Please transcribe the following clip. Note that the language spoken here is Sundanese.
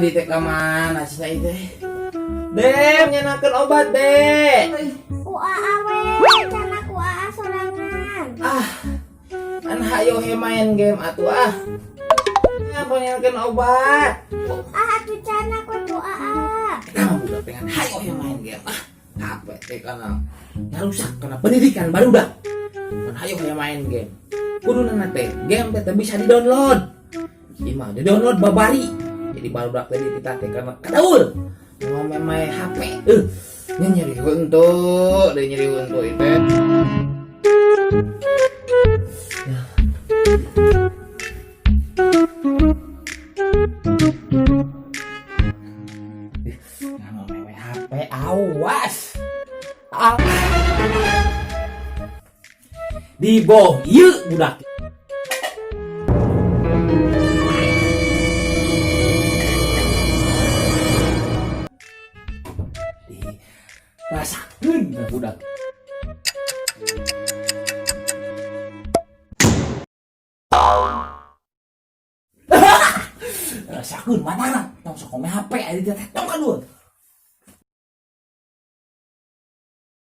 Tadi teh ka mana sih saya teh? Dek, nyenakeun obat, Dek. Ku aa we, cana ku aa sorangan. Ah, an hayo he main game atuh ah. Apa nyenakeun obat? Ah atuh cana ku aa. Nah, budak pengen hayo he main game. Ah, HP teh kana ngarusak kana pendidikan barudak. Kan hayo he main game. Kuduna teh game teh teu bisa di-download. Ieu mah di-download babari. Jadi barudak teh kita teh kana kadaul. Mau main HP. Nya nyeri huntu, deui nyeri huntu itu. Ya. Ih, mau main HP, awas. Ah. Diboh ieu budak. Rasakeun budak. Rasakeun mana tong sok kome HP aya di teh tong kadua.